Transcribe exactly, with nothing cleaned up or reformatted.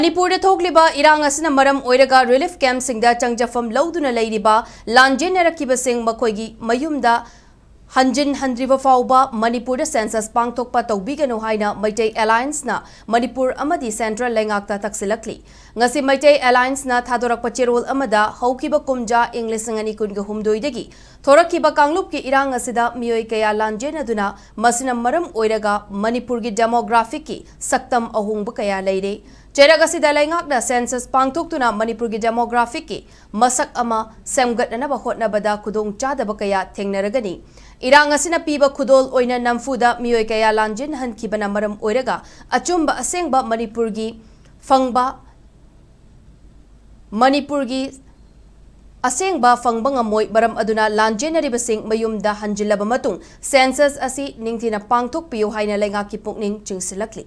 ꯃꯅꯤꯄꯨꯔꯗ ꯊꯣꯛꯂꯤꯕ ꯏꯔꯥꯡ ꯑꯁꯤꯅ ꯃꯔꯝ ꯑꯣꯏꯔꯒ ꯔꯤꯂꯤꯐ ꯀꯦꯝꯞꯁꯤꯡꯗ ꯆꯪꯖꯐꯝ ꯂꯧꯗꯨꯅ ꯂꯩꯔꯤꯕ ꯂꯥꯟꯖꯦꯟꯅꯔꯛꯈꯤꯕꯁꯤꯡ ꯃꯈꯣꯏꯒꯤ ꯃꯌꯨꯝꯗ ꯍꯟꯖꯤꯟꯍꯟꯗ꯭ꯔꯤꯕ ꯐꯥꯎꯕ ꯃꯅꯤꯄꯨꯔꯗ ꯁꯦꯟꯁꯁ ꯄꯥꯡꯊꯣꯛꯄ ꯇꯧꯕꯤꯒꯅꯨ ꯍꯥꯏꯅ ꯃꯩꯇꯩ ꯑꯦꯂꯥꯌꯟꯁꯅ ꯃꯅꯤꯄꯨꯔ ꯑꯃꯗꯤ ꯁꯦꯟꯇ꯭ꯔꯦꯜ ꯂꯩꯉꯥꯛꯇ ꯇꯛꯁꯤꯜꯂꯛꯂꯤ꯫ ꯉꯁꯤ ꯃꯩꯇꯩ ꯑꯦꯂꯥꯌꯟꯁꯅ ꯊꯥꯗꯣꯔꯛꯄ ꯆꯦꯔꯣꯜ ꯑꯃꯗ ꯍꯧꯈꯤꯕ ꯀꯨꯝꯖꯥ ꯏꯪ ꯂꯤꯁꯤꯡ ꯑꯅꯤ ꯀꯨꯟꯒ ꯍꯨꯝꯗꯣꯏꯗꯒꯤ ꯊꯣꯔꯛꯈꯤꯕ ꯀꯥꯡꯂꯨꯞꯀꯤ ꯏꯔꯥꯡ ꯑꯁꯤꯗ ꯃꯤꯑꯣꯏ ꯀꯌꯥ ꯂꯥꯟꯖꯦꯟꯅꯗꯨꯅ ꯃꯁꯤꯅ ꯃꯔꯝ ꯑꯣꯏꯔꯒ ꯃꯅꯤꯄꯨꯔꯒꯤ ꯗꯦꯃꯣꯒ꯭ꯔꯥꯐꯤꯛꯀꯤ ꯁꯛꯇꯝ ꯑꯍꯣꯡꯕ ꯀꯌꯥ ꯂꯩꯔꯦ꯫ ꯆꯩꯔꯛ ꯑꯁꯤꯗ ꯂꯩꯉꯥꯛꯅ ꯁꯦꯟꯁꯁ ꯄꯥꯡꯊꯣꯛꯇꯨꯅ ꯃꯅꯤꯄꯨꯔꯒꯤ ꯗꯦꯃꯣꯒ꯭ꯔꯥꯐꯤꯛꯀꯤ ꯃꯁꯛ ꯑꯃ ꯁꯦꯝꯒꯠꯅꯅꯕ ꯍꯣꯠꯅꯕꯗ ꯈꯨꯗꯣꯡꯆꯥꯗꯕ ꯀꯌꯥ ꯊꯦꯡꯅꯔꯒꯅꯤ꯫ ꯏꯔꯥꯡ ꯑꯁꯤꯅ ꯄꯤꯕ ꯈꯨꯗꯣꯜ ꯑꯣꯏꯅ ꯅꯝꯐꯨꯗ ꯃꯤꯑꯣꯏ ꯀꯌꯥ ꯂꯥꯟꯖꯦꯟꯍꯟꯈꯤꯕꯅ ꯃꯔꯝ ꯑꯣꯏꯔꯒ ꯑꯆꯨꯝꯕ ꯑꯁꯦꯡꯕ ꯃꯅꯤꯄꯨꯔꯒꯤ ꯐꯪꯕ ꯃꯅꯤꯄꯨꯔꯒꯤ ꯑꯁꯦꯡꯕ ꯐꯪꯕ ꯉꯝꯃꯣꯏ꯫ ꯃꯔꯝ ꯑꯗꯨꯅ ꯂꯥꯟꯖꯦꯟꯅꯔꯤꯕꯁꯤꯡ ꯃꯌꯨꯝꯗ ꯍꯟꯖꯤꯜꯂꯕ ꯃꯇꯨꯡ ꯁꯦꯟꯁꯁ ꯑꯁꯤ ꯅꯤꯡꯊꯤꯅ ꯄꯥꯡꯊꯣꯛꯄꯤꯌꯨ ꯍꯥꯏꯅ ꯂꯩꯉꯥꯛꯀꯤ ꯄꯨꯛꯅꯤꯡ ꯆꯤꯡꯁꯤꯜꯂꯛꯂꯤ꯫